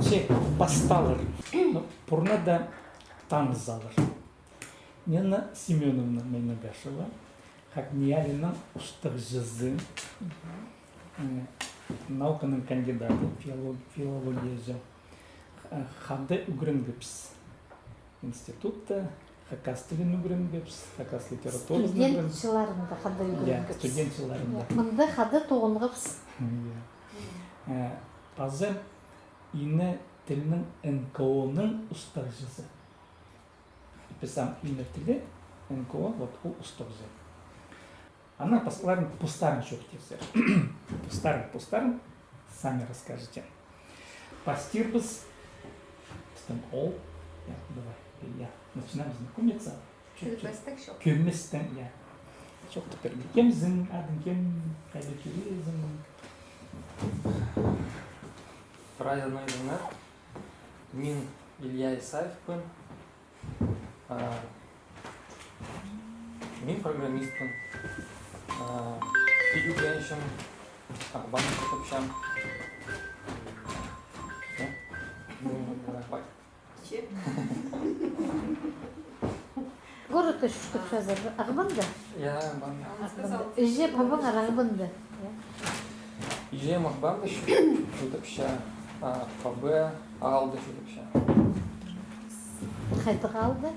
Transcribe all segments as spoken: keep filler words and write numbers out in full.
че пасталар. Ну, пурнада таныс алар. Нина Семёновна Майнагашева, ХакНИИЯЛИ-ның устағҷызы, э, науканың кандидаты, филолог-, филологияҷы. Э, хада ӱгренгебіс институтта, хакас тілін ӱгренгебіс, хакас литературазын ӱгренгебіс. Студент чылларында хада ӱгренгебіс. Я, студент чылларында. Я, мында хада тоғынғабыс. Я. Э, паза ине тілінің НКО-ның устағҷызы. Піс ам ине тілі, НКО, вот ол устағҷы. Анаң пасхаларын постарың чоохтирзар. Постарың, постарың, сами расскажете. Пастирбыс. Пістің ол. Я, давай. Я, начинаем знакомиться. Чё, чё? Кӧместең, чё? Кӧместең, я. Чоохтап пиргей. Кемзің, адың кем, хайда чӧрезің? Прайзына айдыңар. Мин Илья Исаевпін. А, мин программистпін. А, пиди ӱгренчем, Ағбанда чуртапчам. Всё. Ну, давай. Городта чуртапчазар, Ағбанда? Я, Ағбанда. Ағбанда. Іҷе-пабаңар Ағбанда. Я. Іҷем Ағбанда чуртапча, а пабам аалда чуртапча. Хайдағ аалда?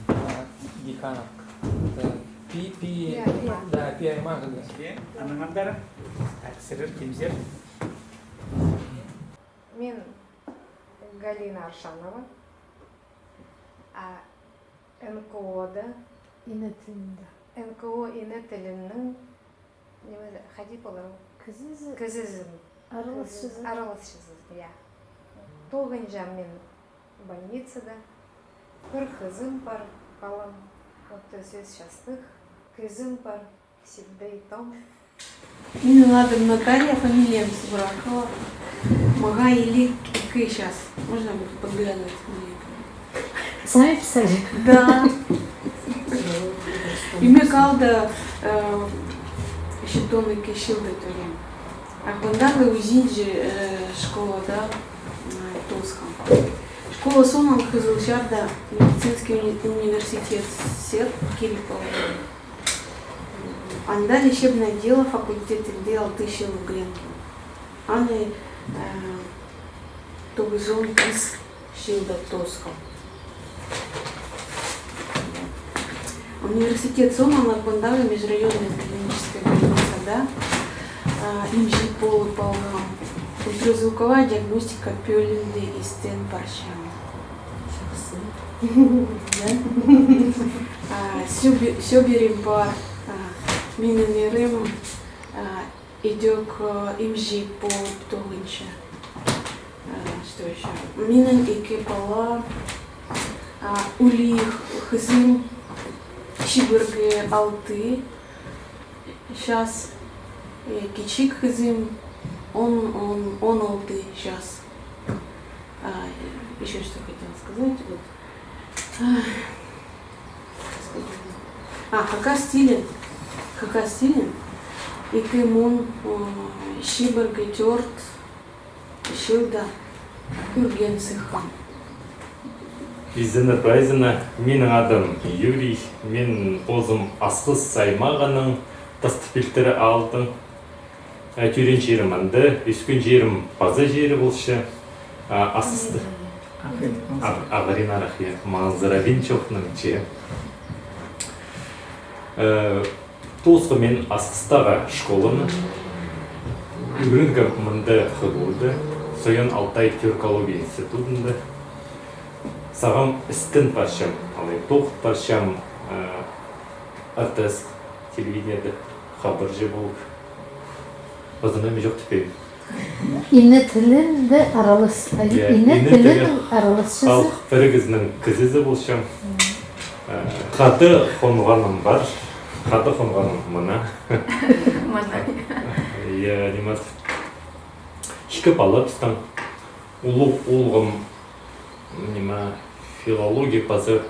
А, Дихановка. Это Пи, Пи, я, я, да, Пи аймағы, да. Анаң андар? Так, сірер кемзер? Мин Галина Аршанова. А НКО-да. Ине тілінде. НКО ине тілінің, ниме, хайди полар ол? Кізізі. Кізізі. Араласчызы. Араласчызы, я. Тоғынчам мин больницада. Пір хызым пар, палам, отыс ӱс частығ. Кізім пар. Сибдей Том. Минің адым Наталья, фамилиям Сыбыракова. Мағаа илиг ікі час. Можно будет подглядывать фамилию? Сами писали? Да. Имек аалда, э, читон ікі чылда тӧреем. Ағбандағы ӱзінҷі, э, школада, э, тоосхам. Школа соонаң Хызылчарда медицинский уни-, университет сер киліп алғам. Анда лечебное дело факультетінде алты чыл ӱгренгем. Аны, э, тоғызон пис чылда тоосхам. Университет соонаң Ағбандағы межрайонная клиническая больницада, э, имҷі полып алғам. Ультразвуковая диагностика пӧлиинде истен парчам. Чахсы. Да? А, сӧбе-, сӧберем пар, а, минің ирім, а, идӧк, а, имҷі полып тоғынча. А, что ещё? Минің ікі пала, а, улуғ хызым чибіргі алты час, э, кічіг хызым он, он, он алты час. А, ещё что хотела сказать, вот. А, хакас тілі, хакас тілі ікі муң, э, чибіргі тӧрт чылда кӧрген сыххам. Изеннер прайзына, минің адым Юрий, мин позым Асхыс аймағының Тастыпилтірі аалдаң. Э, тӧреен чирім анда, ӧскен чирім паза чирі полча, а, Асхыста. Ағыринарах, я, маңзырабин чоохтанча. Э, тоосхам мин Асхыстағы школаны. Ӱгренгем мында ХГУ-да, Саян-Алтай тюркология институтында. Сағам істен парчам, алай тоғын парчам, э, РТС телевидениеде хабарҷы полып. Паза ниме чоохтапчам. Ине тілінде аралас-, я, ине, ине тілінің, тілі араласчызы. Халых пірігізінің кізізі полчам. Мгм. Э, хада хонғаным пар, хада хонғаным мына. Мына. Я, ниме. Ікі пала пістің. Улуғ оолғым, ниме, филология паза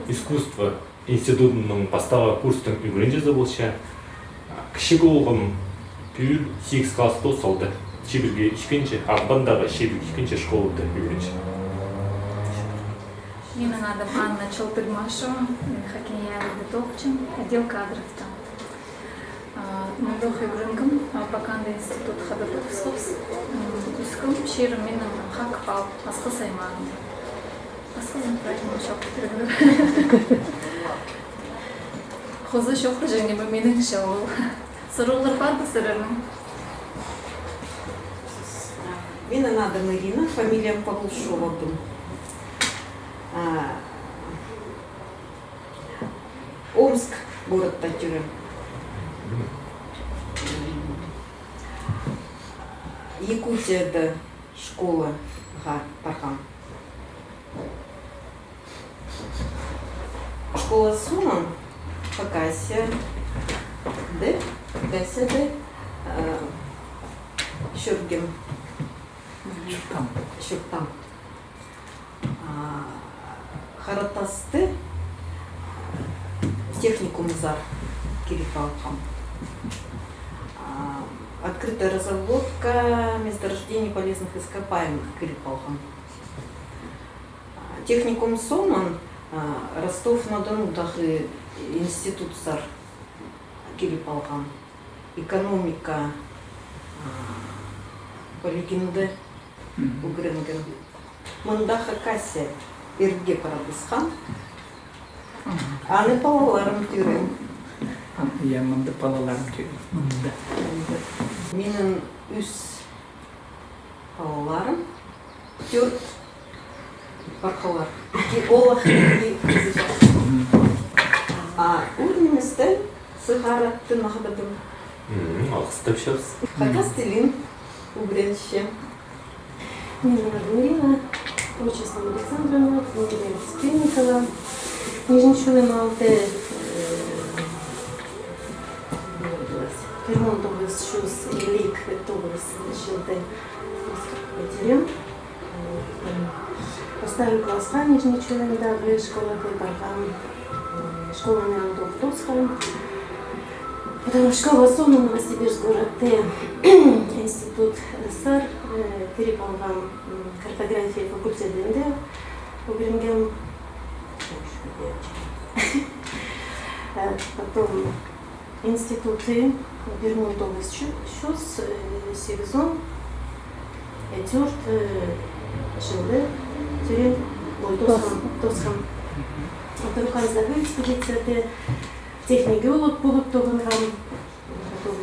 искусство институтының пастағы курстың ӱгренҷізі полча. Кічіг оолғым пӱӱл сигіс класс тоос салды. Чибірге ӱскенче, Ағбандағы Чибірге ӱскенче школада ӱгренчем. Минің адым Анна Чалтырмашева, мин Хакасияда тоғынчам, отдел кадровта. А, мындох ӱгренгем, а, пока анда институт хада тоғысхабыс. М, ӱскем чирім минің Хакас пал, Асхыс аймағында. Асхыс аймағында чох пітіргеннер. Хоза чох, тіҷең ниме, миніңче ол. Сурығлар пар ба сірернің? Минің адым Ирина, фамилиям Павлушева. А, Омск городта тӧреем. Якутияда школаға парғам. Школа соонаң Хакасияда, Хакасияда, э, чӧргем. Чуртаам. Чуртаам. А, Харатасты техникумзар кіріп алғам. А, открытая разработка месторождений полезных ископаемых кіріп алғам. А, техникум соонаң, а, Ростов-на-Донудағы институтсар кіріп алғам. Экономика, а, полигонда ӱгренгем. Мында Хакасия ирге парыбысхан. Аны палаларым тӧреен. А, я, мында палаларым тӧреен. Мында. Минің ӱс палаларым, тӧрт пархалар. Ікі оолах, ікі кізі. А ӱр ниместе сығара тынағбадым. Алғыстапчабыс. Хакас тілін ӱгренчем. Меня зовут Ирина, отчеством Александровна, фамилия Скринникова. Нижний Чулым алты, э, пір муң тоғыс чӱс илиг тоғызынҷы чылда пітіргем. Пастағы классха Нижний Чулымдағы школаға парғам. Школаны андох тоосхам. Потому что школа соонаң Новосибирск городта институттар, э, кіріп алғам, м, картография факультетінде ӱгренгем. Э, потом институтты пір муң тоғыс чӱс, э, сигізон, э, тӧрт, э, чылда тӧреен, ой, тоосхам, тоосхам. Балкандағы экспедицияда техногеолог полып тоғынғам. Потом,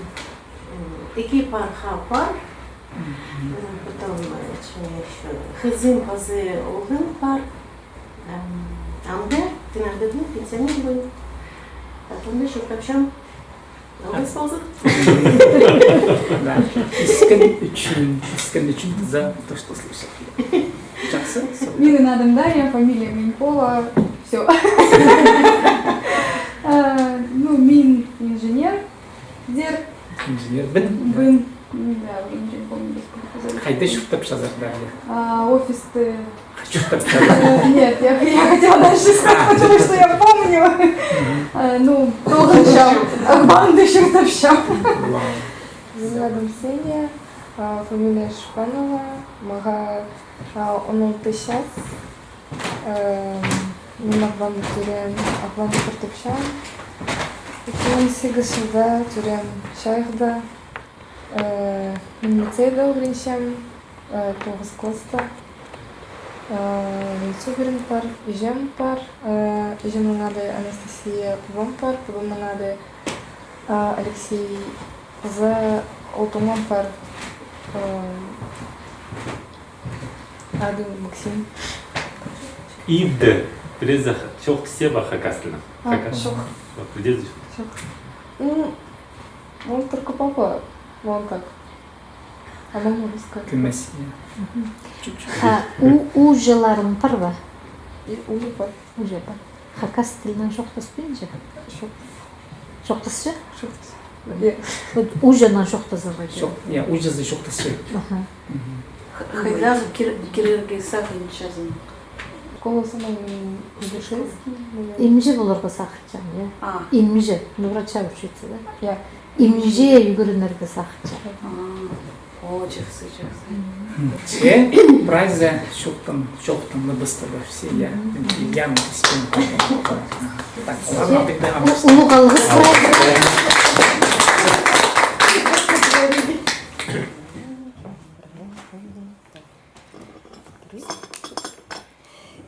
э, ікі парха пар. Э, потом, э, чё ещё? Хызым пазы оолғым пар. Ам, анда тынағбадым, пенсионер полғам. Анда чуртапчам. Алғыс ползын. Да. Искен ӱчӱн, искен ӱчӱн за то, что слышал. Чахсы. Минің адым Дарья, фамилия Менькова. Всё. А, ну, мин инженер. Дер. Инженер. Бін. Бін. М, да, инженер, помню, сколько. Хайда чуртапчазар, Дарья? А, офисте. Чуртапчазар. Э, нет, я, я хотела дальше сказать, потому что я помню. Э, ну, тоғынчам. Ағбанда чуртапчам. Вау. Минің адым Ксения, а, фамилия Шпанова. Мағаа, а, он алты час. Э, мин Ағбанда тӧреем, Ағбанда чуртапчам. Ікі муң он сигізінҷі чылда тӧреем Чайғыда. Э, мин лицейде ӱгренчем, э, тоғыс класста. Э, мин сӧбірем пар, іҷем пар, э, іҷемнің ады Анастасия, пабам пар, пабамның ады, э, Алексей, паза ол туңмам пар, э, ады Максим. Ибде, пірдеезі чоохтасча ба хакас тілінең? А, хакас. Чох. Вот, пірдеезі. Чох. М, он только папа, он так. А мама русская. Кӧмес, я. Мгм. Чуть-чуть. А у-, ууҷаларың пар ба? И ууҷа пар. Ууҷа пар. Хакас тілінең чоохтаспинча? Чох. Чоохтасча? Чоохтас. Э. Вот ууҷанаң чоохтазарға кирек. Чох, я, ууҷазы чоохтасча. Аха. Мгм. Х-, хайдағ кир-, кирерге сағынчазың? Школазынаң медицинский, наверное. Имҷі поларға сағынчам, я. А. Имҷі, ну, врача учиться, да? Я. Имҷі ӱгренерге сағынчам. А. О, чахсы, чахсы. Че, прайзы чоохтан, чоохтан лыбыстыда все, я. Ян испен. Так, ладно, піди. Улуғ алғыс прайзы.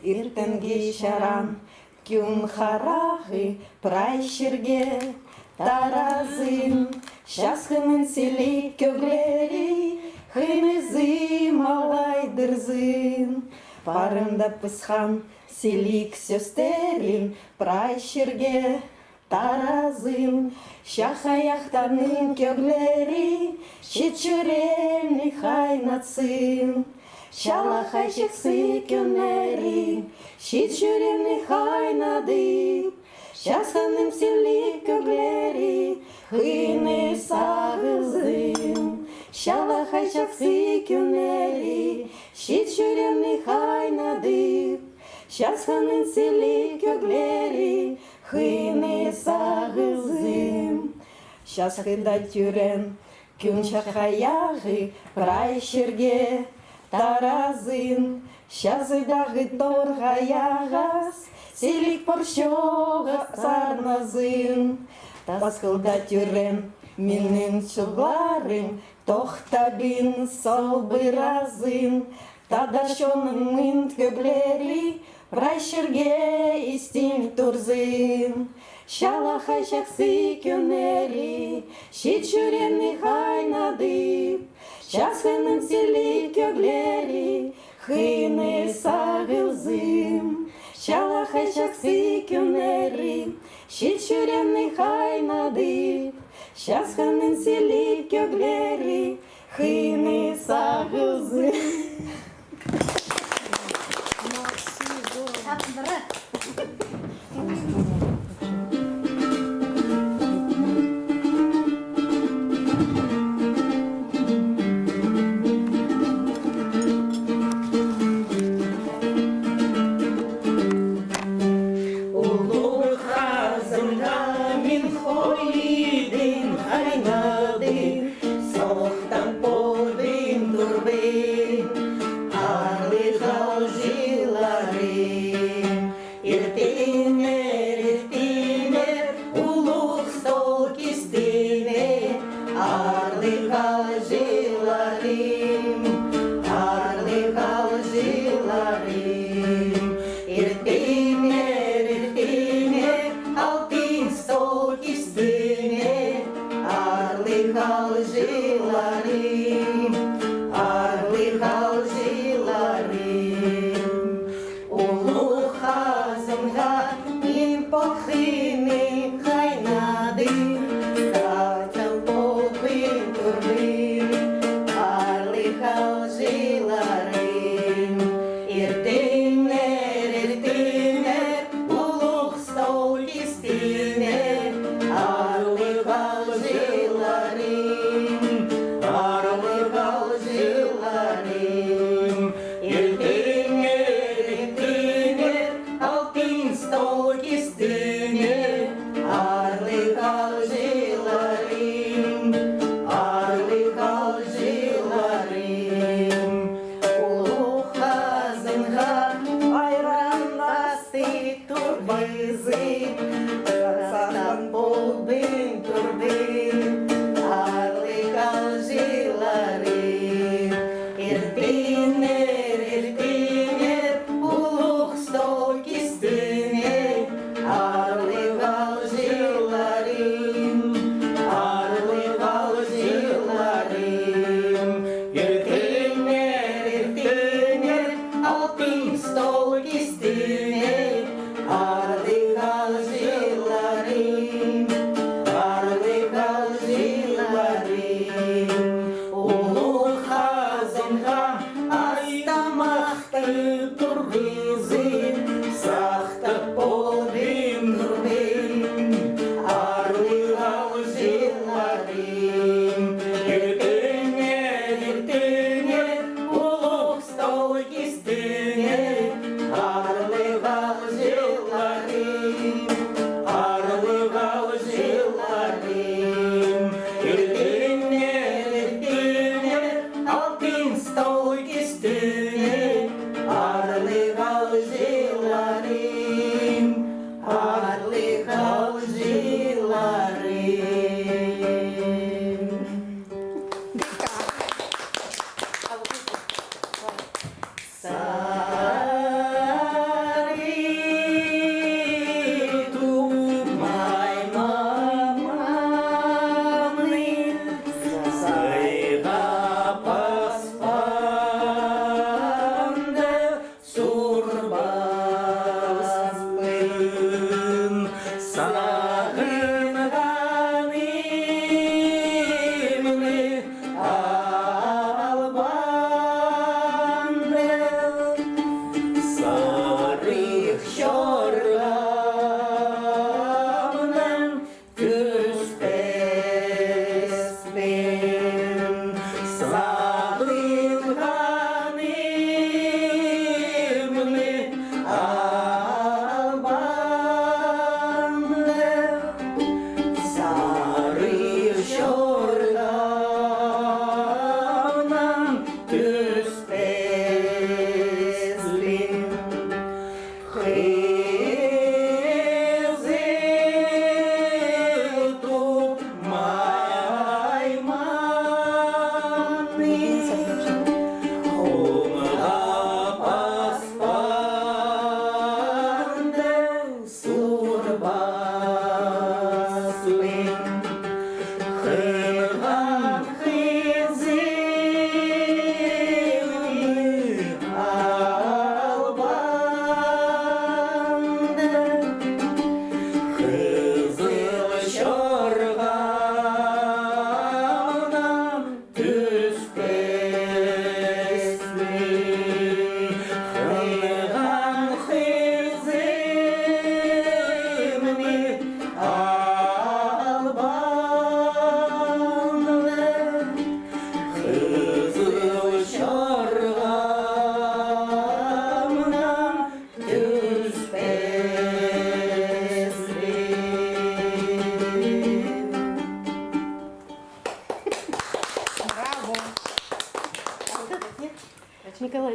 Иртенгі чаран кӱн харағы прай чирге таразын, часхының сіліг кӧглері хынызын малғайдырзын. Парымда пысхан сіліг сӧстерін прай чирге таразын, чахайахтарның кӧглері чит чӱреемні хайнатсын. Чалахай чахсы кӱннері чит чӱреемні хайнадып, часхының сіліг кӧглері хыны сағызын. Чалахай чахсы кӱннері чит чӱреемні хайнадып, часхының сіліг кӧглері хыны сағызын. Часхыда тӧреен кӱн чахайағы прай чирге таразын, чазыдағы торғай ағас сіліг порчоға сарназын. Тасхылда тӧреен минің чылларым тохтабин салбыразын. Тада чонның мин кӧглері прай чирге истін турзын. Чалахай чахсы кӱннері чит чӱреемні хайнадып, часхының сіліг кӧглері хыны сағызын. Чалахай чахсы кӱннері чит чӱреемні хайнадып, часхының сіліг кӧглері хыны сағызын. Улуғ хазанға мин хойдым, хайнадым, сохтан подым турбин, аарлығ аалҷыларым. Иртеннер, иртеннер, улуғ стол кистіне, аарлығ аалҷыларым, аарлығ аалҷыларым. Иртеннер, иртеннер, алтын стол кистіне, аарлығ аалҷыларым, аарлығ аалҷыларым. Улуғ хазанға мин палғыны хайнадым, сахтан палғын турдым, аарлығ аалҷыларым. Иртеннер, иртеннер, улуғ стол кистіне,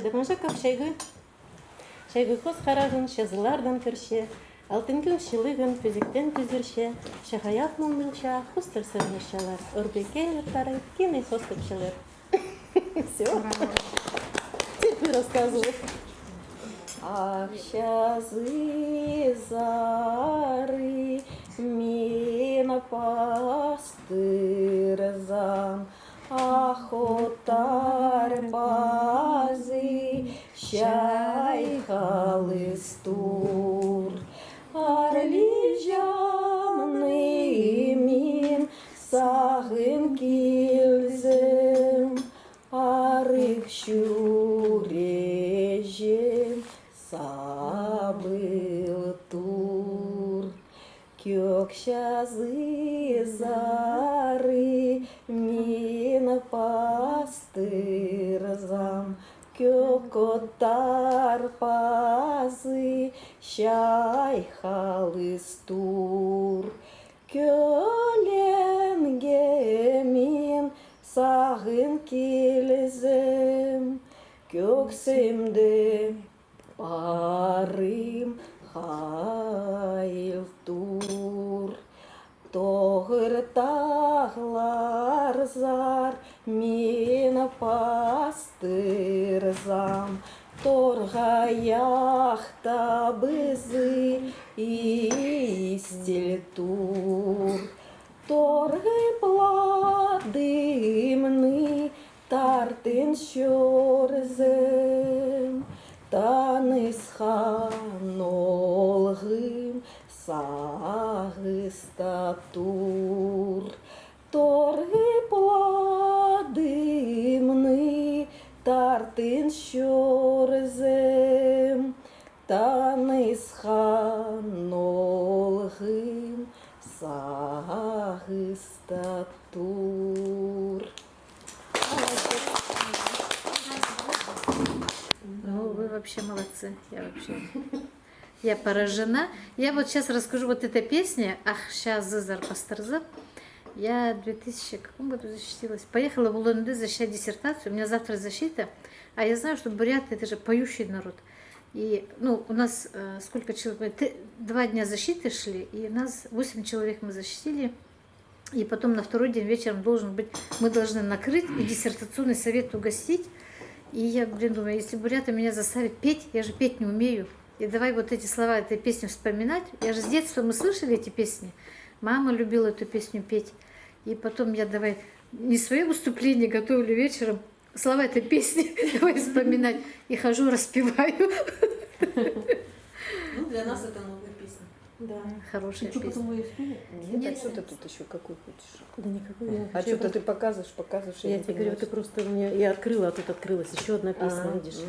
Доманжаков Шайғы. Шайғы хос харағын чазылардаң кӧрче, алтын кӱн чылығын пӧзіктең пӱзірче, чахайах муңнылча, хустар сырнырчалар, ӧрбе киліп парай, кини хостапчалар. Всё. Браво. Теперь рассказывай. Ах чазы сары мин пастырзам, ах оттар пазы чайхалыс тур. Арлиҷамны мин сағын килзем, арығ чӱреҷем сабыл тур. Кӧк чазы сары мин пастырзам, кӧк оттар пазы чайхалыс тур. Кӧленге мин сағын килзем, кӧксімде парым хайыл тур. Тоғыр тағларзар мин пастырзам, торғай ах табызы истіл тур. Торғай пладымны тартын чӧрзем, танысхан оолғым сағыста тур. Торғай пладымны тартын чӧрзем, танысхан оолғым сағыста тур. Ну, вы вообще молодцы. Я вообще, я поражена. Я вот сейчас расскажу вот эта песня. Ах чазы сары пастырзам. Я в две тысячи каком году защитилась? Поехала в Улан-Удэ защищать диссертацию. У меня завтра защита. А я знаю, что буряты — это же поющий народ. И, ну, у нас, э, сколько человек? Мы т-, два дня защиты шли, и нас восемь человек мы защитили. И потом на второй день вечером должен быть, мы должны накрыть и диссертационный совет угостить. И я, блин, думаю, если буряты меня заставят петь, я же петь не умею. И давай вот эти слова этой песни вспоминать. Я же с детства, мы слышали эти песни. Мама любила эту песню петь. И потом я давай не своё выступление готовлю вечером, слова этой песни давай вспоминать. И хожу, распеваю. Ну, для нас это новая песня. Да. Хорошая песня. Ты что, потом её спели? Нет, а что ты тут ещё какой хочешь? Да никакой, я хочу. А что-то ты показываешь, показываешь, я не понимаю. Я тебе говорю, ты просто мне, я открыла, а тут открылась ещё одна песня, видишь.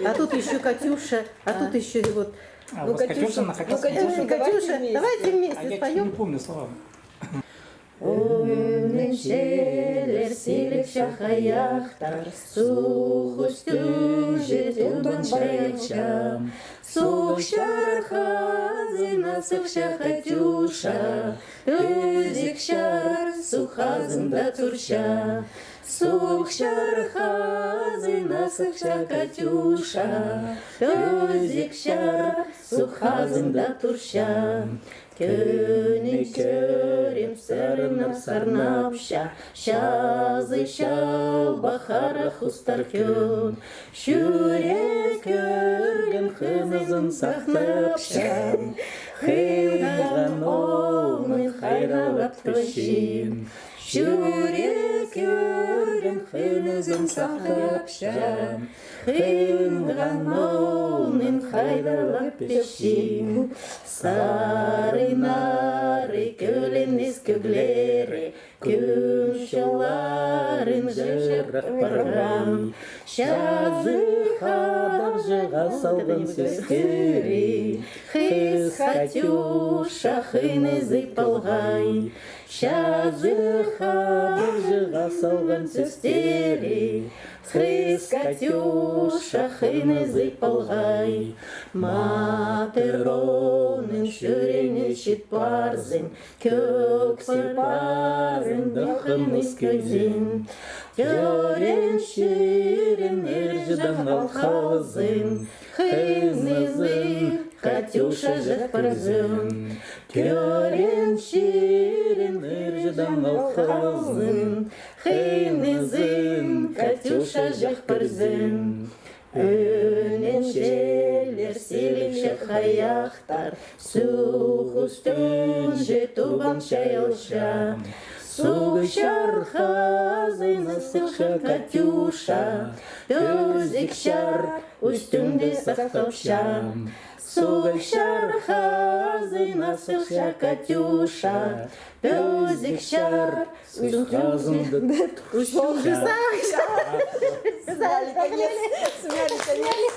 А тут ещё Катюша, а тут ещё вот. А, ну, вот Катюша, Катюша, ну, Катюша, Катюша, давайте вместе споём. А я чё-то не помню слова. Ӧӧнінҷілер сіліг чахайахтар, суғ ӱстӱнҷе тӱбін чайылча. Суғ чар хазына сыхча Катюша, пӧзік чар суғ хазында турча. Суғ чар хазына сыхча Катюша, пӧзік чар суғ хазында турча. Кӧні кӧрім сарнап сарнапча, чазы чалбах харах хустар кӧн. Чӱрек кӧрген хынызын сахнапча, хыйған оолның хайраллап пісчең. Чӱрек кӧрген хынызын сахнапча, хыйған оолның хайраллап пісчең. Сарыннары, кӧленіс кӧглері, кӱн чылларын чырып парған. Чазы хадағҷыға салған сӧстері, хыс Катюша хынызы палғай. Чазы хадағҷыға салған сӧстері, Хыс Катюша хынызы полғай, матыр оның чӱреене чит парзын, кӧксі парын даа хыныс кӧзін. Тӧреен чирін ырҷыдаң ал халзын, хынызын Катюша чыхпарзын. Тӧреен чирін ырҷыдаң ал халзын, хынызын Катюша чыхпарзын. Ӧӧнінҷелер сілікче хайахтар, суғ ӱстӱнҷе тубан чайалча. Суғ чархазына сыхча Катюша, пӧзік чар ӱстӱнде сахтапча. Суғ чархазына сыхча Катюша, пӧзік чар ӱстӱнде. Ӱстӱнде. Смяли конец. Смяли конец.